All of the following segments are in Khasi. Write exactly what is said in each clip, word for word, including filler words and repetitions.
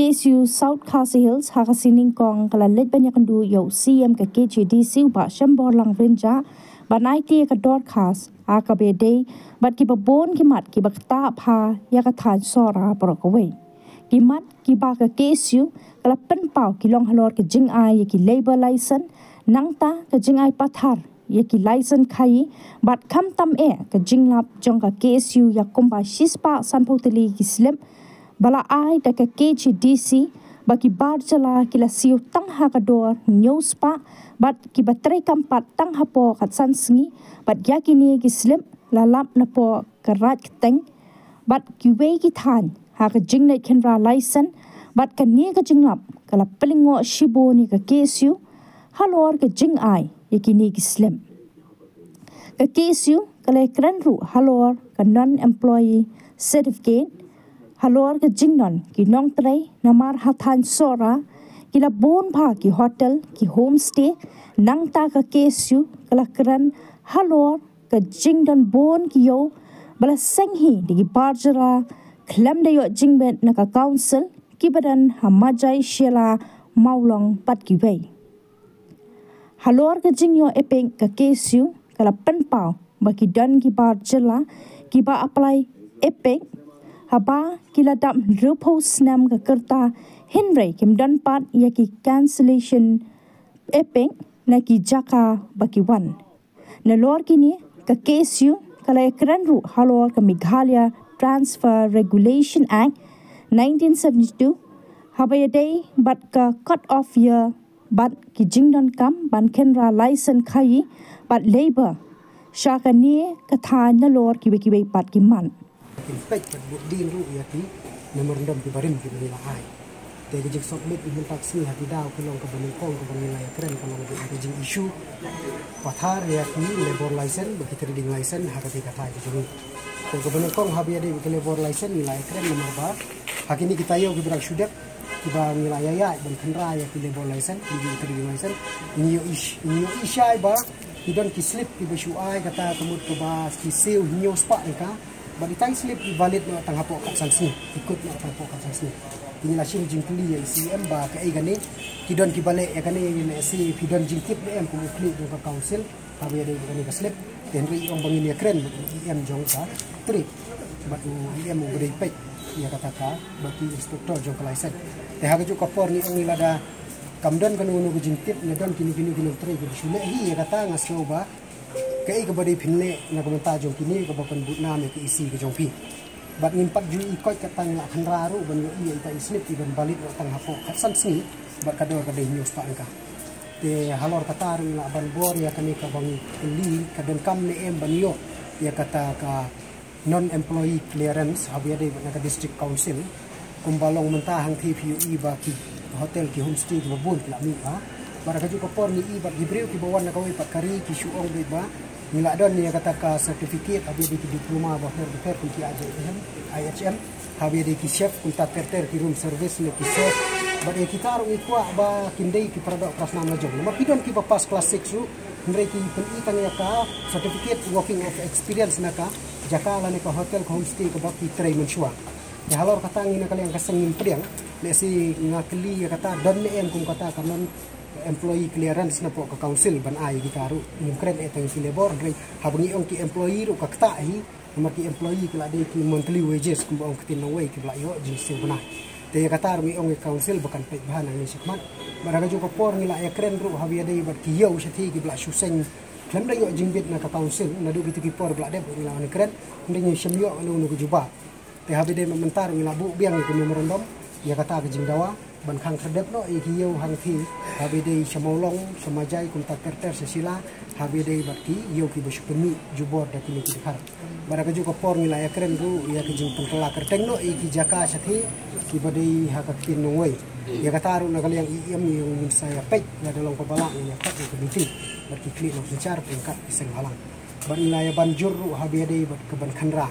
K S U South Khasi Hills ha ka sngi nyngkong ka la leit ban ïakynduh ïa u C E M ka K H A D C u Bah Shemborlang Rynjah ban aiti ïa ka dorkhas ha kaba ïadei bad kiba bun ki mat kiba ktah bha ïa ka thaiñ Sohra baroh kawei. Ki mat kiba ka K S U ka la pynpaw ki long halor ka jingai ïa ki labour license, nangta ka jingai pathar ïa ki license khaïi bad khamtam eh ka jinglap jong ka K S U ïa kumba shispah sanphew tylli ki slip ba la ai da ka K H A D C ba ki bar jylla ki la siew tang ha ka dor hynñiew spah bad kiba treikam pat tang hapoh khatsan sngi bad ïa kine ki slip la lap napoh ka Raid Kyrteng bad kiwei ki thaiñ ha ka jingleit khynra license bad kane ka jinglap ka la pynlyngngoh shibun ïa ka K S U halor ka jingai ïa kine ki slip. Ka K S U ka la kren ruh halor ka non employee certificate halor ka jingdon ki nongtrei namar ha thaiñ Sohra ki la bun bha ki hotel, ki homestay, nangta ka K S U ka la kren halor ka jingdon bun ki ïew ba la seng hi da ki bar jylla khlem da ïoh jingbit na ka council kiba don ha Majai, Shella, Mawlong bad kiwei. Halor ka jingïoh EPIC ka K S U ka la pynpaw ba ki don ki bar jylla kiba apply EPIC haba ki la dap hynriewphew snem ka rta hynrei kim don pat ïa ki cancellation EPIC na ki jaka ba ki wan. Nalor kine ka K S U ka la ïakren ruh halor ka Meghalaya Transfer Regulation Act nineteen seventy-two haba ïadei bad ka cut off year bad ki jingdonkam ban khynra license khaïi bad labour sha kane ka thaiñ nalor kiwei kiwei pat ki mat. Kin peit bad bud dien ruh ïa ki memorandum ki barim kiba ngi la ai. Te ka jingsubmit mynta ka sngi ha ki daw ka long kaba nyngkong kaba ngi la ïakren ka long ka jingissue pathar ïa ki labour license bad ki trading license ha kata ka thaiñ ka jong ngi. Te kaba nyngkong haba ïadei bad ki labour license ngi la ïakren namar ba ha kine ki taïew kiba dang shu dep kiba ngi la ïaid ban khynra ïa ki labour license, ki trading license, ngi ïoh ish, ngi ïoh ish ai ba ki don ki slip kiba shu ai kata ka mut kaba ki siew hynñiew spah tyngka. Bad ita i slip i valid noh tang hapoh khatsan sngi, i kut noh tang hapoh khatsan sngi. Te ngi la shim jingkylli ïa i C E M ba kaei kane, ki don kiba leh ïa kane, lehse phi don jingtip ne em kum u khlieh jong ka council haba ïadei bad kane ka slip. Te hynrei i ong ba ngin ïakren bad i E M jong ka trade bad u E M uba dei peit ïa kata ka bad ki inspector jong ka license. Te ha kajuh ka por ngi ong ngi lada kam don kano kano ka jingtip ne don kino kino ki nongtrei kiba shu leh hi ïa kata, nga sngew ba kaei kaba dei phin leh na ka bynta jong kine kaba pynbud nam ïa ka E C ka jong phi. Bad ngim pat ju ïohi koit katta, ngi la khynra ruh ban ïohi ïa ita i slip i ban valid noh tang hapoh khatsan sngi bad ka dor ka dei hynñiew spah tyngka. Te halor kata ruh ngi lah ban bor ïa kane kaba ngi kylli, ka donkam ne em ban ïoh ïa kata ka non employee clearance haba ïadei bad na ka district council. Kumba long mynta hangthie phi ïohi ba ki hotel, ki homestay kiba bun ki la mih bha. Bad ha kajuh ka por ngi i bad ki briew kiba wan na kawei pat ka ri ki shu ong beit ba ngi la don ïa kata ka certificate haba ïadei ki diploma bapher bapher kum ki I H M, I H M, haba ïadei ki chef, kumta ter ter ki room service ne ki chef. Bad ïa kita ruh ngi kwah ba kin dei ki para doh para snam la jong. Namar ki don kiba pass class six ruh hynrei ki pyni tang ïa ka certificate working of experience na ka jaka lane ka hotel, ka homestay kaba ki trei mynshuwa. Te halor kata ngi na ka liang ka seng ngim pdiang, lehse nga kylli ïa kata don ne em kum kata ka non employee clearance napoh ka council ban ai ïa kita ruh. Ngim kren eh tang ïa ki labour, hynrei haba ngi ong ki employee ruh ka ktah hi. Namar ki employee ki la dei ki monthly wages kumba ong ktien nongwei kiba la ïoh jingsiew bnai. Te ïa kata ruh ngi ong ïa ka council ba kan peit bha nangne shakhmat. Bad ha kajuh ka por ngi la ïakren ruh haba ïadei bad ki ïew shathie kiba la shu seng khlem da ïoh jingbit na ka council, naduh kito ki por ba la dep ruh ngi la wan ïakren. Hynrei ngim shym ïoh kano kano ka jubab. Te haba ïadei mynta ruh ngi la buh biang ïa ka memorandum ïa kata ka jingdawa ban khang khyrdep noh ïa ki ïew hangthie haba ïadei sha Mawlong, sha Majai, kumta ter ter sha Shella, haba ïadei bad ki ïew kiba shu pynmih jubor da kine ki dkhar. Bad ha kajuh ka por ngi la ïakren ruh ïa ka jingpynkylla kyrteng noh ïa ki jaka shathie kiba dei ha ka ktien nongwei. Ïa kata ruh na ka liang i E M ngi ong ngin sa ïa peit, lada long kaba lah ngin ïa khot ïa ka meeting bad ki khlieh nongsynshar ryngkat ki seng bhalang. Bad ngi la ïa ban jur ruh haba ïadei bad ka ban khynra.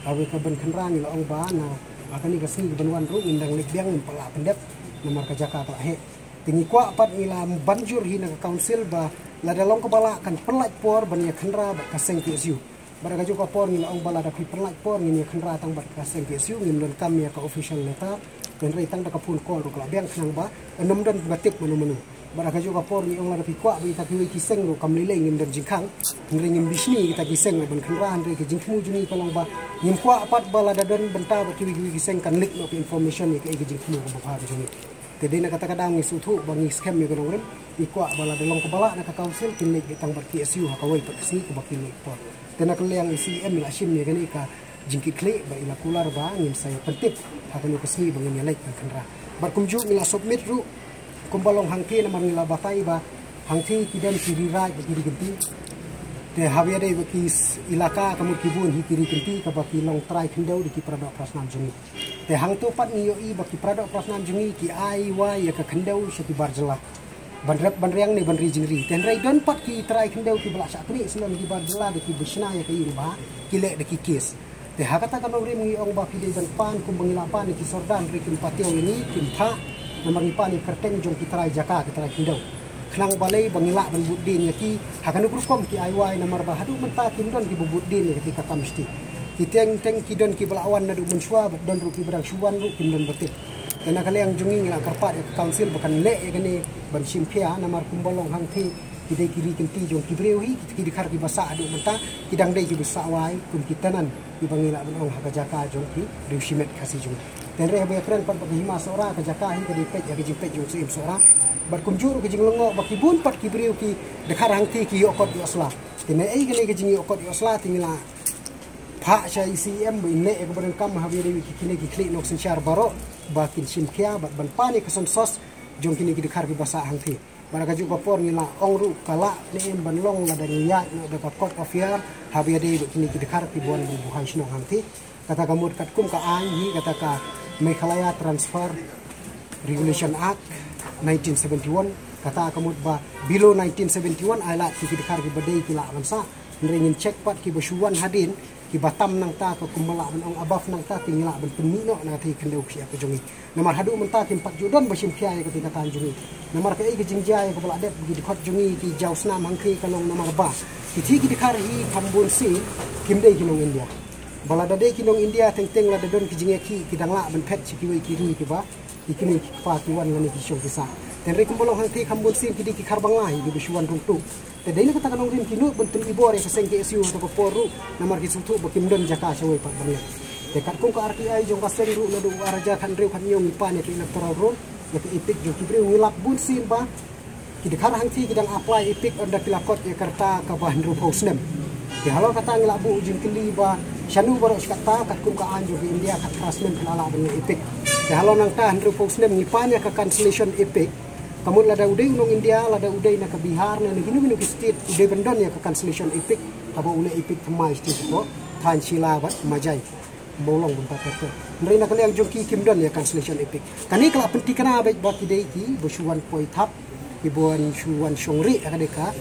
Haba ka ban khynra ngi la ong ba na ha kane ka sngi ka ban wan ruh ngin dang leit biang, ngim pat lah pyndep namar ka jaka ka la heh. Te ngi kwah pat, ngi la ban jur hi na ka council ba lada long kaba lah kan pynlait por ban ïa khynra bad ka seng K S U. Bad ha kajuh ka por ngi la ong ba lada phi pynlait por ngin ïa khynra tang bad ka seng K S U, ngim donkam ïa ka official letter Hynrei tang da ka phone call ruh ka la biang khnang ba ym don ba tip mano mano. Bad ha kajuh ka por ngi ong lada phi kwah ba kita kiwei ki seng ruh kam lei lei ngim don jingkhang. Hynrei ngim bishni kita ki seng ruh ban khynra, hynrei ka jingthmu jong ngi ka long ba ngim kwah pat ba lada don bynta ba kiwei kiwei ki seng kan leak noh ka information ïa kaei ka jingthmu kaba bha ka jong ngi. Te dei na kata ka daw ngi sngewthuh ba ngi skhem ïa ka nongrim, ngi kwah ba lada long kaba lah na ka council kin leit beit tang bad K S U ha kawei pat ka sngi kaba kin leit por. Te na ka liang i C E M i la shim ïa kane ka jingkitkhlieh bad i la kular ba ngin sa ïa pyntip ha kano ka sngi ba ngin ïa leit ban khynra. Bad kumjuh ngi la submit ruh kumba long hangthie namar ngi la batai ba hangthie ki don ki ri raid bad ki ri kynti. Te haba ïadei bad ki s-, ilaka ka mut ki bun hi ki ri kynti kaba ki long trai khyndew da ki paradoh parasnam jong ngi. Te hangto pat ngi ïohi ba ki paradoh parasnam jong ngi ki ai wai ïa ka khyndew sha ki bar jylla ban rep ban riang ne ban ri jingri. Te hynrei don pat ki trai khyndew kiba la shah knieh sngewbha ki bar jylla da kiba shna ïa ka ïing ba ki leh da ki kes. Te ha kata ka nongrim ngi ong ba phi dei ban pan kumba ngi la pan ïa ki sordar, hynrei kim pat ïoh ïa ngi, kim thah. Namar ngi pan ïa ka kyrteng jong ki trai jaka, ki trai khyndew. Khnang balei ba ngi lah ban bud dien ïa ki ha kano ka rukom ki ai wai, namar ba haduh mynta kim don kiba bud dien ïa kata ka kam shatei. Ki teng teng ki don kiba la wan naduh mynshuwa bad don ruh kiba dang shu wan ruh kim don ba tip. Te na ka liang jong ngi ngi la kyrpad ïa ka council ba kan leh ïa kane ban shim khia, namar kumba long hangthie ki dei ki ri kynti jong ki briew hi, ki dkhar kiba sah haduh mynta ki dang dei kiba sah wai kum ki tenant kiba ngi lah ban ong ha ka jaka jong ki riew shimet Khasi jong ngi. Te hynrei haba ïakren pat bad ka Hima Sohra, ka jaka hi ka dei peit ïa ka jingpeit jong u Syiem Sohra. Bad kumjuh ruh ka jinglyngngoh ba ki bun pat ki briew ki dkhar hangthie ki ïoh kot ïoh sla. Te na ei kane ka jingïoh kot ïoh sla te ngi la phah sha i C E M ba in leh ïa kaba donkam haba ïadei bad kine ki khlieh nongsynshar baroh ba kin shim khia bad ban pan ïa ka census jong kine ki dkhar kiba sah hangthie. Bad ha kajuh ka por ngi la ong ruh ka lah ne em ban long lada ngi ïaid noh da ka Code of Affair haba ïadei bad kine ki dkhar kiba wan ban buhai shnong hangthie. Kata ka mut katkum ka aiñ hi kata ka Meghalaya Transfer Regulation Act nineteen seventy-one, kata ka mut ba below nineteen seventy-one ai lad ki dkhar kiba dei ki lah ban sah. Hynrei ngin check pat kiba shu wan hadien, kiba tam nangta ka kumba lah ban ong above nangta te ngi lah ban pynmih noh na kata ka khyndew ka shyiap ka jong ngi. Namar haduh mynta kim pat ju don ba shim khia ïa kata ka thaiñ jong ngi. Namar kaei ka jingjia ïa kaba la dep ki dkhot jong ngi ki jaw snam hangthie ka long namar ba kithi ki dkhar hi kham bun sien kim dei ki nong India. Ba lada dei ki nong India teng teng lada don ki jingïakhih ki dang lah ban phet sha kiwei ki ri kiba ki kmie ki kpa ki wan lane ki shong ki sah. Te hynrei kumba long hangthie kham bun sien ki dei ki dkhar Bangla hi kiba shu wan rung tuh. Te dei na kata ka nongrim ki nud ban pynibor ïa ka seng K S U ha kata ka por ruh namar ki sngewthuh ba kim don jaka shawei pat ban leh. Te katkum ka R T I jong ka seng ruh naduh u ar hajar khathynriew khathynñiew ngi pan ïa ka electoral roll, ïa ka EPIC jong ki briew, ngi lap bun sien ba ki dkhar hangthie ki dang apply EPIC ynda ki la kot ïa ka rta kaba hynriewphew snem. Te halor kata ngi la buh jingkylli ba shano baroh shi katta katkum ka aiñ jong ka India khatphra snem ki la lah ban leh EPIC. Te halor nangta hynriewphew snem ngi pan ïa ka cancellation EPIC. Ka mut lada u dei u nong India, lada u dei na ka Bihar ne na kino kino ki state, u dei ban don ïa ka cancellation EPIC haba u leh EPIC thymmai state ko thaiñ Shilla bad Majai. Mawlong bynta ter ter. Hynrei na ka liang jong ki kim don ïa cancellation EPIC. Kane ka la pynthikna beit ba ki dei kiba shu wan poi thap, kiba wan shu wan shong rieh ha kane ka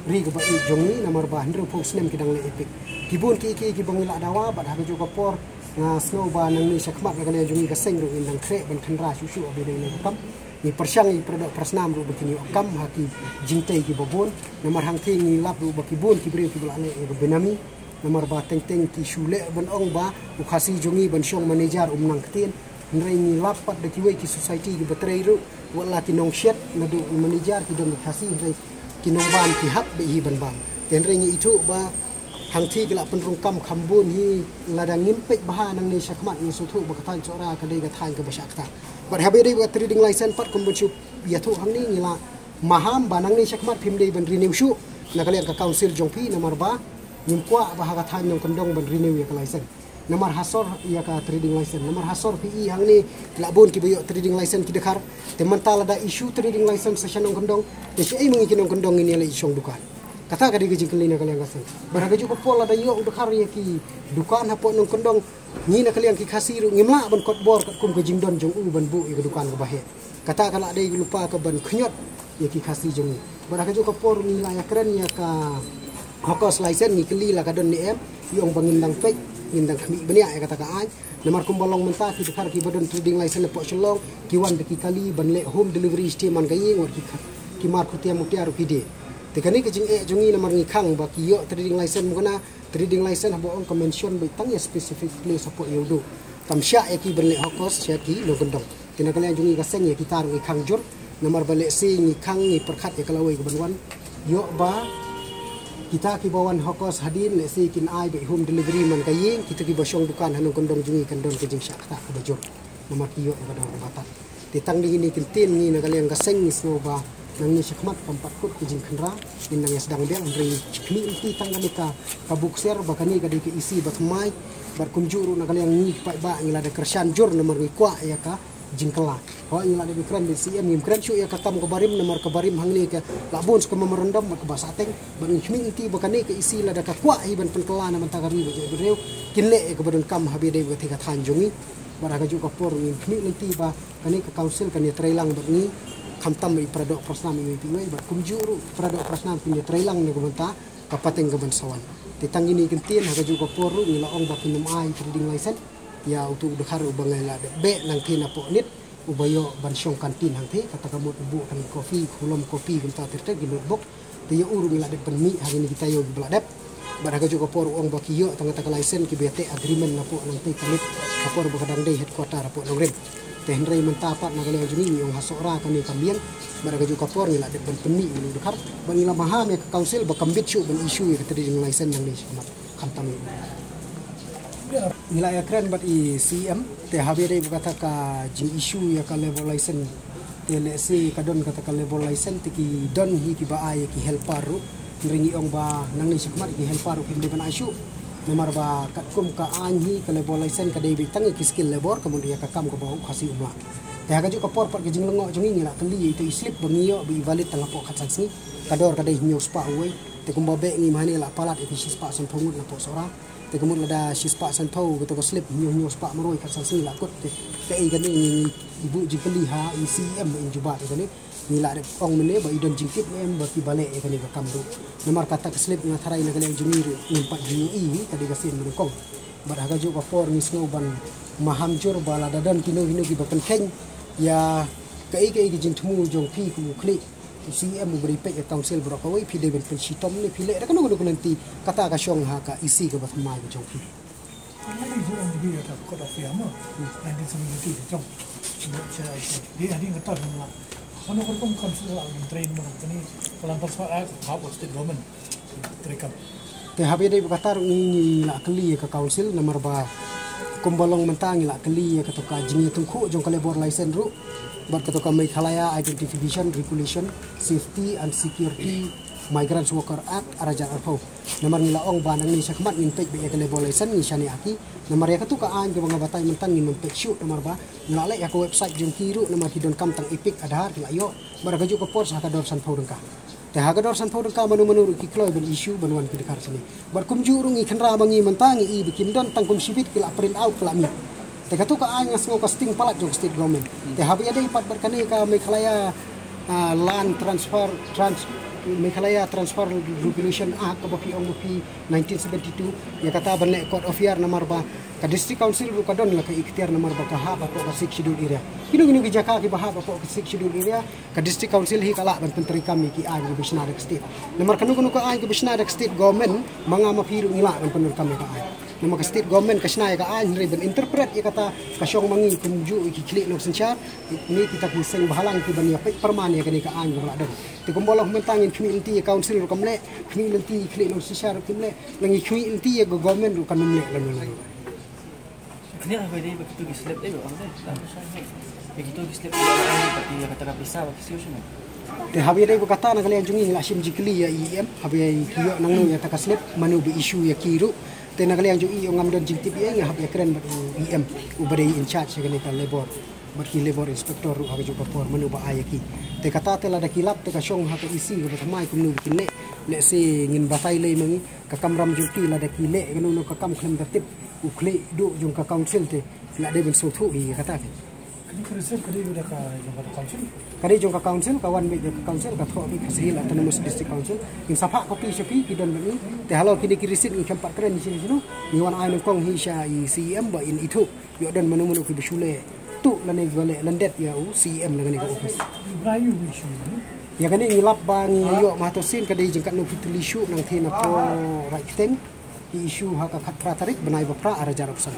ri kaba ïeit jong ngi namar ba hynriewphew snem ki dang leh EPIC. Ki bun kiei kiei kiba ngi la dawa bad ha kajuh ka por nga sngew ba nangne shakhmat na ka liang jong ngi ka seng ruh ngin dang khreh ban khynra shuh shuh haba ïadei ne ka kam. Ngi pyrshang ïa ki paradoh parasnam ruh ba kin ïoh kam ha ki jingtei kiba bun. Namar hangthie ngi lap ruh ba ki bun ki briew kiba la leh ïa ka benami. Namar ba teng teng ki shu leh ban ong ba u Khasi jong ngi ban shong manager um nang ktien. Hynrei ngi lap pat da kiwei ki society kiba trei ruh wat la ki nongshet naduh u manager ki don ki Khasi, hynrei ki nongbam ki hap beit hi ban bam. Te hynrei ngi ithuh ba hangthie ki la pynrung kam kham bun hi, lada ngim peit bha nangne shakhmat ngi sngewthuh ba ka thaiñ Sohra ka dei ka thaiñ kaba shah kata. Bad haba ïadei bad ka trading license pat kum ban shu ïathuh hangne ngi la maham ba nangne shakhmat phim dei ban renew shuh na ka liang ka council jong phi namar ba ngim kwah ba ha ka thaiñ nongkyndong ban renew ïa ka license. Namar ha sor ïa ka trading license. Namar ha sor phi i hangne la bun kiba ïoh trading license ki dkhar. Te mynta lada issue trading license sha nongkyndong, te shaei ma ngi ki nongkyndong ngin ïaleh shong dukan? Kata ka dei ka jingkylli na ka liang ka seng. Bad ha kajuh ka por lada ïoh u dkhar ïa ki dukan hapoh nongkyndong, ngi na ka liang ki Khasi ruh ngim lah ban kot bor katkum ka jingdon jong u ban buh ïa ka dukan kaba heh. Kata ka la dei ka lypa kaban khñiot ïa ki Khasi jong ngi. Bad ha kajuh ka por ngi la ïakren ïa ka hawkers license, ngi kylli la ka don ne em, i ong ba ngin dang peit, ngin dang khmih bniah ïa kata ka aiñ. Namar kumba long mynta ki dkhar kiba don trading license hapoh Shillong ki wan da ki kali ban leh home delivery shatei man ka ïing, wat ki kha-, ki mar khutia mutia ruh ki die. Te kane ka jingeh jong ngi namar ngi khang ba ki ïoh trading license, mukna trading license haba ong ka mention beit tang ïa specific place hapoh Ïewduh. Kam shah ïa ki ban leh hawkers sha ki nongkyndong. Na ka liang jong ngi ka seng ïa kita ruh ngi khang jur. Namar ba lehse ngi khang ngi pyrkhat ïa ka lawei ka ban wan. Ïoh ba kita kiba wan hawkers hadien lehse kin ai ba i home delivery man ka ïing, kita kiba shong dukan ha nongkyndong jong ngi kan don ka jingshah ktah kaba jur. Namar ki ïoh ïa ka dor kaba tad. Te tang dei kine ki ktien ngi na ka liang ka seng ngi sngew ba nangne shakhmat kam pat kut ka jingkhynra. Ngin nang ïa sdang biang hynrei khmih lynti tang kane ka, ka bukser ba kane ka dei ka isi ba thymmai. Bad kumjuh ruh na ka liang ngi paidbah ngi la da kyrshan jur namar ngi kwah ïa ka jingkylla. Hooid ngi la dep kren bad C M, ngim kren shuh ïa ka kam ka barim namar ka barim hangne ka la bun sa ka memorandum bad kaba sah teng. Bad ngi khmih lynti ba kane ka isi lada ka kwah hi ban pynkylla na bynta ka ri bad jaitbynriew, kin leh ïa kaba donkam haba ïadei bad katei ka thaiñ jong ngi. Bad ha kajuh ka por ngin khmih lynti ba kane ka council kan ïatreilang bad ngi, khamtam i para doh para snam iwei pa iwei bad kumjuh ruh para doh para snam kin ïatreilang na ka bynta ka pateng ka ban sa wan. Te tang kine ki ktien, ha kajuh ka por ruh ngi la ong ba kin ym ai trading license ïa uto u dkhar uba ngi la dep beh nangtei napoh net, uba ïoh ban shong kantin hangtei, kata ka mut u buh kane ka kopi, khulom kopi, kumta ter ter ki notebook. Te ïa u ruh ngi la dep pynmih ha kine ki taïew kiba la dep. Bad ha kajuh ka por u ong ba ki ïoh tang kata ka license kiba ïateh agreement napoh nangtei ka net, ka por ba ka dang dei headquarter hapoh Nongrim. Te hynrei mynta pat na ka liang jong ngi ngi ong ha Sohra kane ka miang. Bad ha kajuh ka por ngi la dep ban pynmih ïa u dkhar. Bad ngi la maham ïa ka council ba kam bit shuh ban issue ïa ka trading license nangne shakhmat. Khamtam ïa u. Ngi la ïakren bad i C M, te haba ïadei bad kata ka jing issue ïa ka labour license. Te lehse ka don kata ka labour license te ki don hi kiba ai ïa ki helper ruh. Hynrei ngi ong ba nangne shakhmat ki helper ruh kim dei ban ai shuh. Namar ba katkum ka aiñ hi ka labour license ka dei beit tang ïa ki skilled labour, ka mut ïa ka kam kaba u Khasi um lah. Te ha kajuh ka por pat ka jinglyngngoh jong ngi ngi la kylli ïa ito i slip ba ngi ïoh ba i valid tang hapoh khatsan sngi. Ka dor ka dei hynñiew spah uwei. Te kumba beh ngi ma hangne la palat ïa ki shispah sanphew ngut napoh Sohra. Te ka mut lada shispah sanphew kato ka slip, hynñiew, hynñiew spah marwei khatsan sngi la kut. Te kaei kane ngi, ngi buh jingkylli ha i C M ba in jubab ïa kane. Ngi la dep ong mynne ba i don jingtip ne em ba kiba leh ïa kane ka kam ruh. Namar kata ka slip nga tharai na ka liang jong ngi ruh ngim pat ju ïohi hi, ka dei ka sien ba nyngkong. Bad ha kajuh ka por ngi sngew ban maham jur ba lada don kino kino kiba pynkheiñ ïa kaei kaei ka jingthmu jong phi kum u khlieh u C M uba dei peit ïa ka council baroh kawei, phi dei ban pynshitom ne phi leh da kano kano ka lynti, kata ka shong ha ka isi kaba thymmai ka jong phi. Kane ka jong ka court of appeal mo. Nineteen seventy-two ka jong. Dei hadien kata ka la. Kano ka rukom council la train mo kane. Ka la transfer ha ka state government. Treikam. Te haba ïadei bad kata ruh ngi, ngi la kylli ïa ka council namar ba kumba long mynta ngi la kylli ïa kato ka jingïatyngkhuh jong ka labour license ruh bad kato ka Meghalaya Identification Regulation Safety and Security Migrants Worker Act ar hajar arphew. Namar ngi la ong ba nangne shakhmat ngin peit beit ïa ka labour license ngi shaniah ha ki. Namar ïa kato ka aiñ kaba nga batai mynta ngin ym peit shuh namar ba ngi la leit ïa ka website jong ki ruh namar ki donkam tang EPIC, Aadhaar ki la ïoh. Bad ha kajuh ka por sa ha ka dor sanphew tyngka. Te ha ka dor sanphew tyngka mano mano ruh ki kloi ban issue ban wan ki dkhar shane. Bad kumjuh ruh ngi khynra ba ngi mynta ngi i ba kim don tang kum shibit ki la print out ki la mih. Te kato ka aiñ nga sngew ka sting palat jong ka state government. Te haba ïadei pat bad kane ka Meghalaya, ah, Land Transfer, Trans, Meghalaya Transfer Regulation Act kaba phi ong ba phi nineteen seventy-two, ïa kata ban leh court of appeal namar ba ka District Council ruh ka don la ka iktiar namar ba ka hap hapoh ka Sixth Schedule area. Kino kino ki jaka kiba hap hapoh ka Sixth Schedule area, ka District Council hi ka lah ban pyntreikam ïa ki aiñ kiba shna da ka state. Namar kano kano ka aiñ kiba shna da ka state government, ma nga ma phi ruh ngi lah ban pyndonkam ïa ka aiñ. Namar ka state government ka shna ïa ka aiñ, hynrei ban interpret ïa kata ka shong ma ngi kumjuh ïa ki khlieh nongsynshar, ngi kita ki seng bhalang kiban ïa peit pyrman ïa kane ka aiñ kaba la don. Te kumba long mynta ngin khmih lynti ïa council ruh kam leh, khmih lynti ïa ki khlieh nongsynshar ruh kim leh, la ngi khmih lynti ïa ka government ruh kan ym leh lano lano. Kane haba ïadei bad kito ki slip, eh, ba ong dei. Ba kito ki slip, ba ong dei, ba kito ki slip, ba kito ki slip. Te haba ïadei bad kata na ka liang jong ngi ngi la shim jingkylli ïa i E M, haba ïa ki ïoh nangno ïa kata ka slip, mano ba issue ïa ki ruh. Te na ka liang jong i ong ngam don jingtip ïa ngi, haba ïakren bad u E M uba dei in charge ïa kane ka labour. Bad ki labour inspector ruh ha kajuh ka por mano ba ai ïa ki. Te kata te lada ki lap te ka shong ha ka isi kaba thymmai kumno ba kin leh. Lehse ngin batai lei ma ngi ka kamram jong ki lada ki leh kano kano ka kam khlem da tip u khlieh duh jong ka council te la dei ban sngewthuh ïa kata te. Kane ka receipt ka dei da ka jong ka council? Ka dei jong ka council, ka wan beit da ka council, ka thoh beit ka Sahel Autonomous District Council. Ngin sa phah copy sha phi, ki don beit ngi. Te halor kine ki receipt ngin khlem pat kren shano shano. Ngi wan ai nyngkong hi sha i C E M ba in ithuh. Ïoh don mano mano kiba shu leh tuh lane ba leh lyndet ïa u C E M lane ka office. Ïa kane ngi lap ba ngi ïoh ma hato sien ka dei jingkatno ki tylli shuh nangtei napoh Raikhteng. Ki issue ha ka khatphra tarik bnai ba phra arhajar arphew san.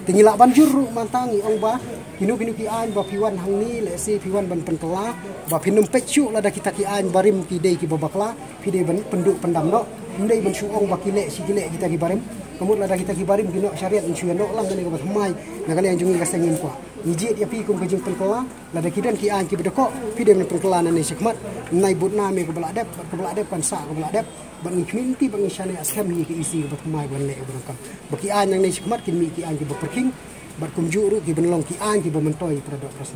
Te ngi lah ban jur ruh mynta ngi ong ba kino kino ki aiñ ba phi wan hangne lehse phi wan ban pynkylla ba phin ym peit shuh lada kita ki aiñ barim ki dei kiba bakla, phi dei ban pynduh pyndam noh. Ym dei ban shu ong ba ki leh shi ki leh kita ki barim. Ka mut lada kita ki barim ki noh shariat yn shu ïa noh lang kane kaba thymmai na ka liang jong ngi ka seng ngim kwah. Ngi jied ïa phi kum ka jingpynkylla, lada ki don ki aiñ kiba dkoh phi dei ban pynkylla nangne shakhmat. Nai bud na me kaba lah dep, kaba lah dep kan sah kaba lah dep. Bad ngi khmih lynti bad ngi shaniah skhem hi ka E C kaba thymmai ban leh kaba donkam. Ba ki aiñ nangne shakhmat kin mih ki aiñ kiba pyrkhing bad kumjuh ruh ki ban long ki aiñ kiba myntoi para doh para snam.